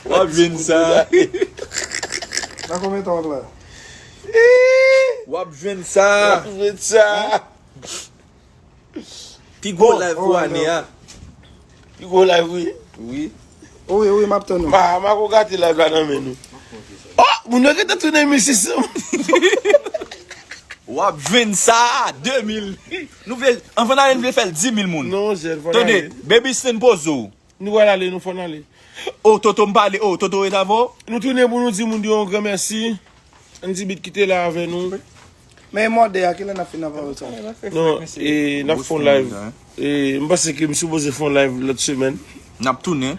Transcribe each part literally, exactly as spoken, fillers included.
W ap jwenn sa. Nan konbyen tan w ap la? W ap jwenn sa. Jwenn sa. Pi gwo live pou ane a. Pi gwo live, wi. Wi. Wi, wi, m ap tann ou. Ma, ma ko gate live la nan men nou. Oh, moun yo gentan tounen mil sis san. W ap jwenn sa, de mil. Nou vle, anvan ane, nou vle fè l di mil moun. Non, jèn, fò Tande, Baby Stan poze w. Nou pral ale, nou fò n ale. Oh, Toto m pale, oh, Toto ret avè w. Nou tounen pou nou di moun yo yon gran mèsi. Andy Beat ki te la avè nou. Men mòde a, kilè n ap fin avè sa? Non, e n ap fè yon live. E m panse ke m sipoze fè yon live lòt semèn. N ap tounen.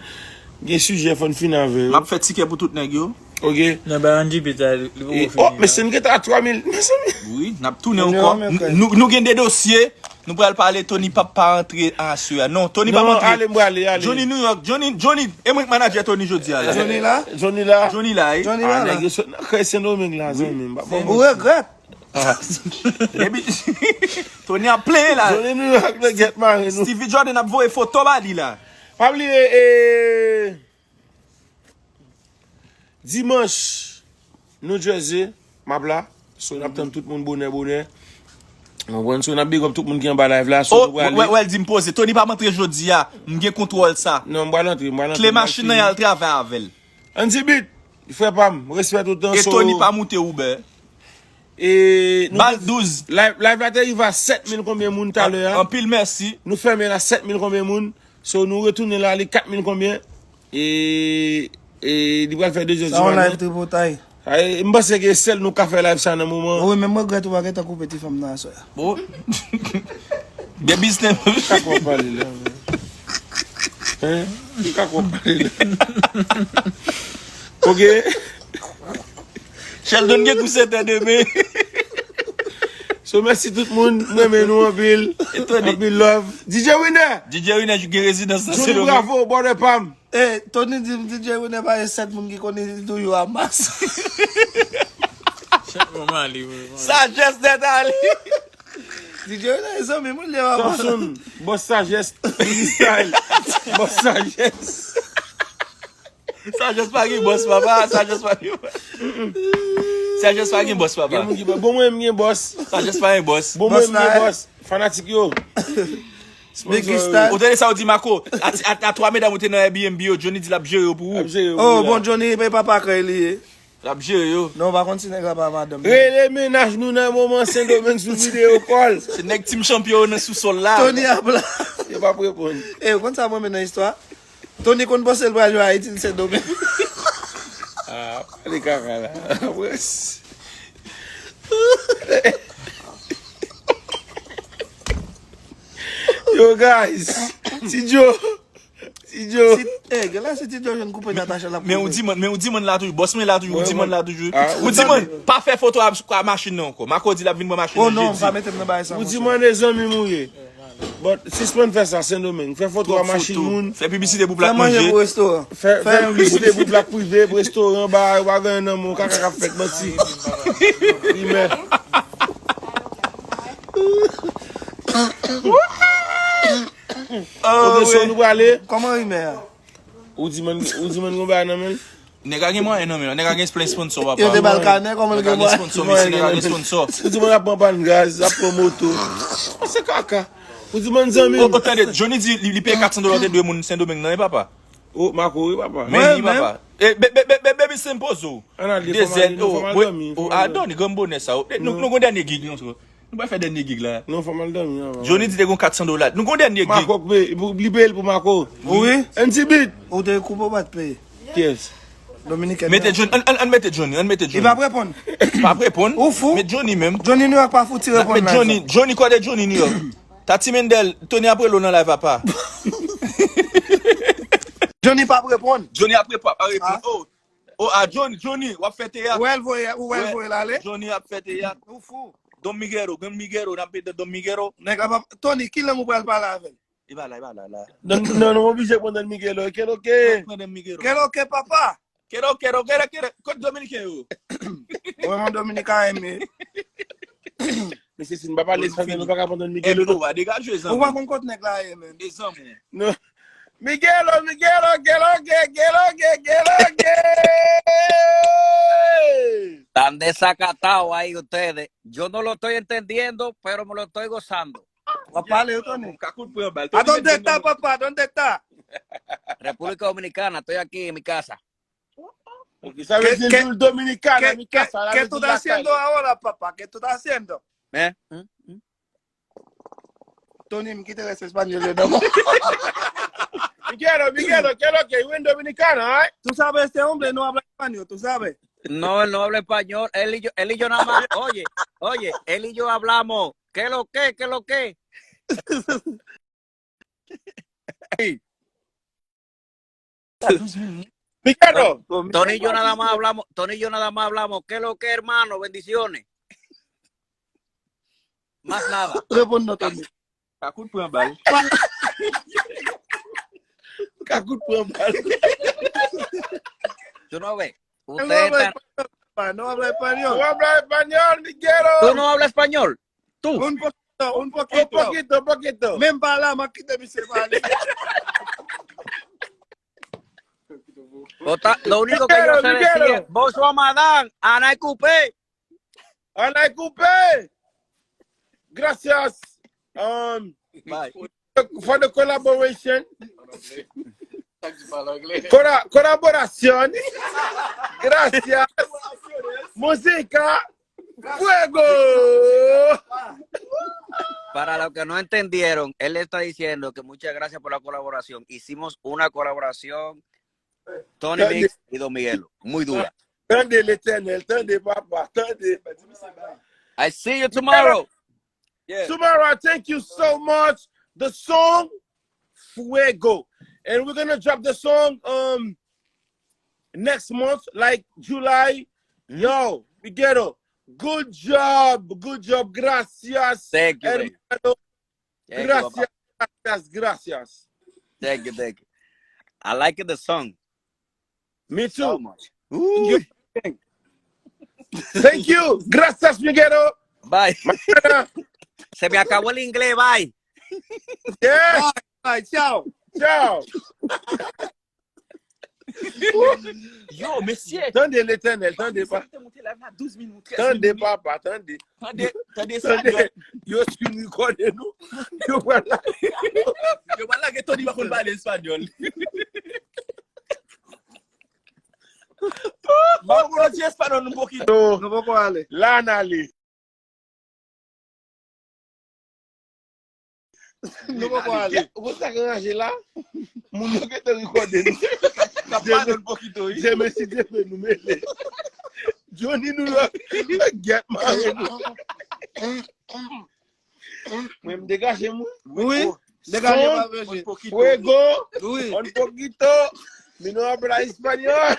Gen sijè fò n fin avè yo. M ap fè tikè pou tout nèg yo. Ok. Nan ba Andy Beat a, li poko E, fini. Oh, men se n gentan a twa mil, mezanmi. Wi, n ap tounen Tounen ankò. an, men frè. Nou, nou gen de dosye. Nou pral pale, Tony p ap pa antre a sou a. Non, Tony p ap Non, antre. ale, m prale, ale. Johnny New York, Johnny, Johnny, e mwen k manadjè Tony jodi a la. Johnny la? Johnny la. Johnny la, e. Johnny Ah, la la. nèg yo sot nan kay Sen Domeng la, zanmi m. Pa bon. Ou regrèt? Epi, Tony ap plenyen la. Johnny New York nan gèt mare nou. Stevie Jordan ap voye foto ba li la. Pa bliye, e, dimanch, New Jersey, m ap la. So, n ap tann tout moun bonè, bonè. Ou konprann? So, n ap big up tout moun ki anba live la. So, Oh, nou prale. wè, wè, l di m poze. Tony pa m antre jodi a. M gen kontwòl sa. Non, m pral antre, m pral antre. Kle M pral machin nan, fini. Y al travay avè l. Andy Beat, frè pa m, respè tout tan. E So, Tony pa moute Uber. E, nou Bal te- douz. Live, live la te rive a sèt mil konbyen moun talè a? Anpil mèsi. Nou fèmen la sèt mil konbyen moun? So, nou retounen la, li kat mil konbyen? E, e li pral fè de zè Sa yon live di tripotay. Ay, m panse ke sèl nou ka fè live sa nan moman. Wi, men m regrèt ou pa gentan koupe ti fanm nan aswè a. Bon. Gen biznis. Ka kwè pale la. Hein? Ka kwè pale la. Ok. Sheldon gen kou sèt è demen. So, mèsi tout moun. M renmen nou anpil. Etone. Anpil love. D J Winner. D J Winner gen rezidans nan Johnny Sendomeng. Bravo, brother pa m. Eh, Tony di m D J Winner pa gen sèt moun ki konnen li toujou a mas. Chak moman li, wi. Sajès nèt ale. D J Winner e zanmi moun li a mas. Samson, boss Sajès, freestyle. Boss Sajès. Sajès pa gen bòs, papa. Sajès pa gen bòs. Sajès pa gen bòs, papa. Gen moun ki pa. Bon, mwen, m gen boss. Sajès pa gen bòs. Bon, mwen, Boss m la, gen eh. Boss. Fanatik yo. Biggie Stan. Ou tande sa ou di, Marco? A, a, a twa medam ou te nan Airbnb yo, Johnny di l ap jere yo pou ou. Ap jere yo Oh, la. Bon, Johnny, e pa pa kay li ye. L ap jere yo. Non, ou pa konn si nèg la pa madanm. Rele mennaj nou nan moman Sendomeng sou video call. Se nèg Team Champion nan sousòl la. Tony ap la. Yo p ap reponn. Eh, ou konn sa mwen men nan istwa? Tony konn panse l pral jwe Ayiti, l Sendomeng. Ah, pale kaka la. Wes. Yo, guys. Ti Joe. Ti Joe. Si, eh, gen la si Ti Joe jwenn koupe Natacha la. Men ou di mwen, men ou di mwen la toujou. Bòs mwen la toujou. Ou di mwen Ah, ou di mwen pa fè foto a, a machin nan ankò. Marco di l ap vin pran machin Oh nan non, m pa jedi. Mete m nan bagay sa. Ou di mwen de zanmi m ou ye. But sispann fè sa, Sendomeng. Fè foto a Twòp machin foto. Moun. Fè piblisite pou Fè plat manje manje. Pou restoran. Fè, fè piblisite pou plat prive, pou restoran, ba, yo pa gen nan moun, kaka k ap fèt manti. Rimè. Ok, so nou prale. Kòman rimè a? Ou di mwen, ou di mwen gon bagay nan men. Nèg a gen mwayen nan men, nèg a gen plen sponsor, papa. Yo te bal kanè, kòman l Nèg a gen gen mwayen? Sponsor, mesye, nèg a gen sponsor. Ou di mwen ap pran pàn gaz, ap pran moto. Se kaka. Ou di mwen zanmi. O, o, tande, Johnny di li, li peye kat san dola te dwe moun Sendomeng nan, e papa. O, Marco, wi, papa. Men li, Mwen papa. E, be, be, be, be, Baby Stan poze w. Ann ale, De fò m ale, zèd, non, fò m al o, dòmi. o, a dòmi, granm bonè sa. O, nou, nou gon dènye gig, non. Nou pral fè dènye gig la. Non, fò m al dòmi, non. Johnny di te gon kat san dola. Nou gon dènye gig. Marco, pe, pou, li peye l pou Marco. Wi. Andy Beat. Ou te koupe ou pa t peye? Yes. Dominiken. Mete Johnny, ann, ann, ann mete Johnny, ann mete Li Johnny. p ap reponn. Pa ap reponn. Ou fou? Met Johnny menm. Johnny New York pa fouti reponn Met la. Johnny, Johnny, kòde Johnny New York. Tati Mendel, Tony ap rele w nan live, papa. Johnny p ap reponn. Johnny ap reponn, ap reponn. Ah. Oh, oh, a Johnny, Johnny, w ap fè teyat. Ou wè l voye, ou wè l voye l ale? Johnny ap fè teyat. Ou fou. Don Miguelo, Don Miguelo, n ap mete Don Miguelo. Nèg la p ap, Tony, ki lang ou pral pale avè l? E pa la, e pa la, la. Non, non, nou oblije pran Don Miguelo. Kelo ke? Pran Don Miguelo. Kelo ke papa? Kelo, kelo, kelo, kelo. Kot Dominiken yo? Mwen, mwen Dominiken eme. Mesye, si n pa pale espanol, nou pa ka pran Don E Miguelo. nou va degaje, Ou pa zanmi. Konn kot nèg la ye, men. E zanmi. Non. Miguelo, Miguelo, kelo ke, kelo ke, kelo desacatado ahí ustedes. Yo no lo estoy entendiendo, pero me lo estoy gozando. W ap pale, Tony. Kakout pran bal. A dónde está, papá? ¿Dónde está? República Dominicana, estoy aquí en mi casa. Sa vle di Dominikana, mi kasa. ¿Qué tú estás haciendo ahora, papá? ¿Qué tú estás haciendo? Eh? Tony, m kite rès espanyol yo nan mwen. Miguelo, Miguelo, ¿qué es lo que? You in Dominicana, right? Tú sabes, este hombre no habla español, tú sabes. No, él no habla español. Él y yo, él y yo nada más. Oye, oye, él y yo hablamos. ¿Qué lo que? ¿Qué lo que? Miguelo. Tony y yo nada más hablamos, Tony y yo nada más hablamos. ¿Qué lo que, hermano? Bendiciones. Más nada. Reponn non, Tony. Kakout pran bal. Kakout pran bal. Tú no ves. No Ustedes habla están. Español, papá, no habla español. No habla español, Miguelo. ¿Tú no hablas español? Tú. Un poquito, un Un poquito. poquito, un poquito. Menm pa la, m ap kite misye pale. Lo único que yo sé decir es, bonsoir, madame, anay koupe. Anay koupe. Gracias. Um, Bye. For the collaboration. Cora- colaboración. Gracias. Música. Fuego. Para los que no entendieron, él le está diciendo que muchas gracias por la colaboración. Hicimos una colaboración, Tony Mix y Don Miguelo. Muy dura. Tande Letènèl, tande papa, tande. I see you tomorrow. Yeah. Tomorrow, thank you so much. The song Fuego. And we're gonna drop the song um next month, like July. Yo, Miguelo, good job, good job. Gracias. Thank you, baby. Hermano. Thank you, Gracias, papa. Gracias, gracias. Thank you, thank you. I like the song Me so too. Much. Uy. Thank you. Gracias, Miguelo. Bye. Mañana. Se me acabó el inglés, bye. Yeah. Bye, ciao. Ciao. Yo, mesye. Tande Letènèl, tande pa. Te moute live la douz minit, trèz Tande minit. Papa, tande. Tande, tande Tande. Espanyòl. Yo screen recording nou. Yo pral la. Yo pral lage Tony pa konn pale Espanyòl. Bon, bon, ti Espanyòl nou pokito. So, Nou poko ale. La n ale. Nou poko ale. Ou sa k ranje la? Moun yo gentan recording nou. Kap pale nou pokito, wi. Dye mèsi, Dye mèsi, nou mele. Johnny New York. Gèt mare nou. Mwen m degaje mwen. Wi. Degaje Son, pa veje. Pokito. Fuego. Wi. Un poquito. Mi no habla español.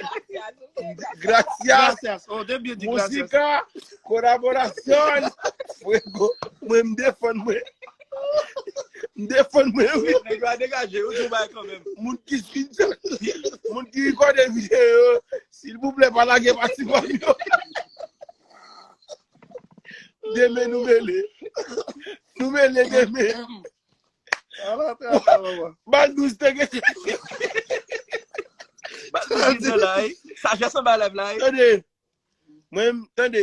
Gracias. Gracias. Oh, te byen di gracias. Música. Colaboración. Fuego. Mwen m defann mwen. M defann mwen, wi. Nèg yo a degaje, yo di w bay kanmenm. Moun ki screenshot. Moun ki recording videyo. Silvouplè, pa lage pati pa m yo. Demen nou mele. Nou mele demen. Ala, ala, ala. Bal douz te genyen. Bal douz nan la, wi. Sajès anba live la, wi. Tande. Mwen, tande.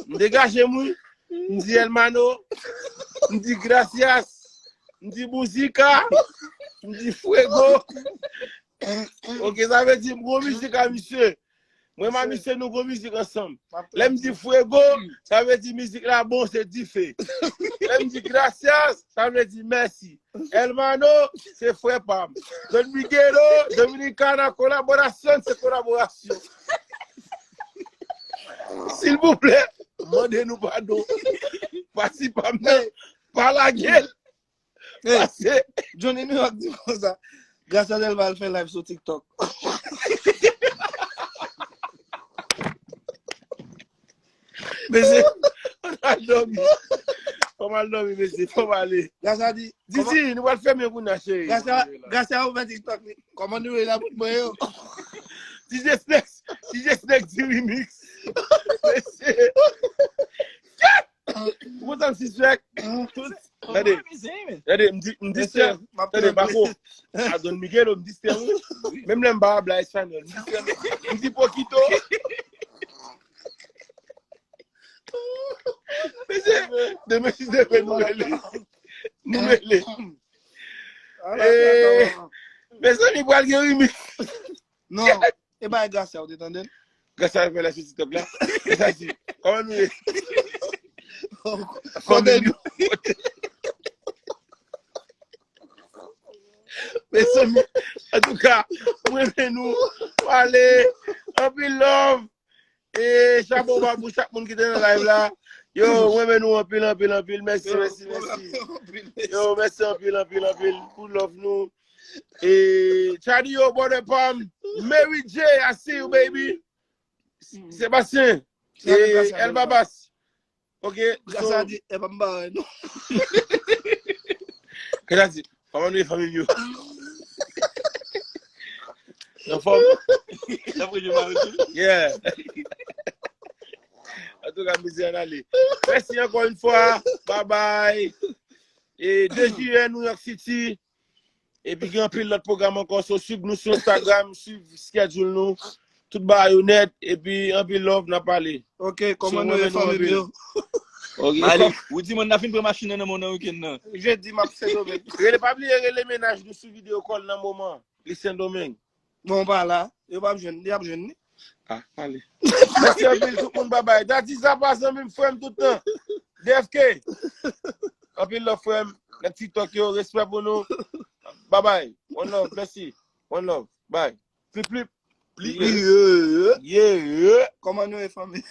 M degaje mwen. M di hermano. M di gracias. M di música. M di fuego. Ok, sa vle di m gwo mizik a misye. Mwen ma misye nou gwo mizik ansanm. Lè m di fuego, sa vle di mizik la bon, se dife. Lè m di gracias, sa vle di mèsi. Hermano, se frè pa m. Don Miguelo, Dominicana, colaboración, se colaboración. Silvouplè, mande nou padon. Pati pa m nan, pa lage l. Hey, Pase. Johnny New York di konsa. Gracias, el va al fè live sou TikTok. Mesye, fò m al dòmi. Fò m al dòmi, mesye. Fò m ale. Gracias di, Didi, nou pral fèmen kounye a, cheri. Gracias, gracias ou fè TikTok li. Kòman nou ye la bout mwen yo? D J Snacks, D J Snacks di remix. Mesye. Ou kontan m sispèk? Tande. Tande, m di, m di sè. Tande, bako. A Don Miguelo, m di sè, wi. Menm lè m pa bla espanyòl, m di sè. M di poquito. Demen si Dye vle, nou rele. Nou rele. Ala sa, mezanmi, pral gen remix. Non, e pa Gracia ou te tande l? Gracia fè la sou TikTok la. Gracia di, kòman nou ye? Kote nou? Mezanmi, antouka, mwen renmen nou. Pale, anpil love. E chapo ba pou chak moun ki te nan live la. Yo, mwen renmen nou anpil, anpil, anpil. Mèsi, mèsi, mèsi. Yo, mèsi anpil, anpil, anpil pou love nou. E Chadi, yo, brother Pam, Mary J, I see you, baby. Sebastien, e El Babas. Ok, so Gracia di, e pa m bagay, non. Gracia di, kòman nou ye fanmi m yo? Anfòm? Daprè Jemari tou. Yeah. Antouka, mizè an ale. Mèsi ankò yon fwa. Bye bye. E de jiyè, New York City. Epi gen anpil lòt pwogram ankò. So, swiv nou sou Instagram, swiv schedule nou. Tout bagay yo nèt. Epi anpil love, n ap pale. Ok, kòman nou ye, fanmi m yo? Ok. Mali, ou di mwen n a fin pran machin nan nan mwen nan wikenn nan. Jedi, m ap Sendomeng. Rele, pa bliye rele mennaj nou sou video call nan moman. Li Sendomeng. Bon, pa la. Yo p ap jwenn, y ap jwenn li. Ah, pale. Mèsi anpil tout moun, babay. Dati sa pa zanmi m, frè m tout tan. D F K. Anpil love, frè m. Nan TikTok yo, respè pou nou. Babay. One love, mèsi. One love. Bye. Plip, plip. Plip. Yeah, yeah. Kòman nou ye, fanmi?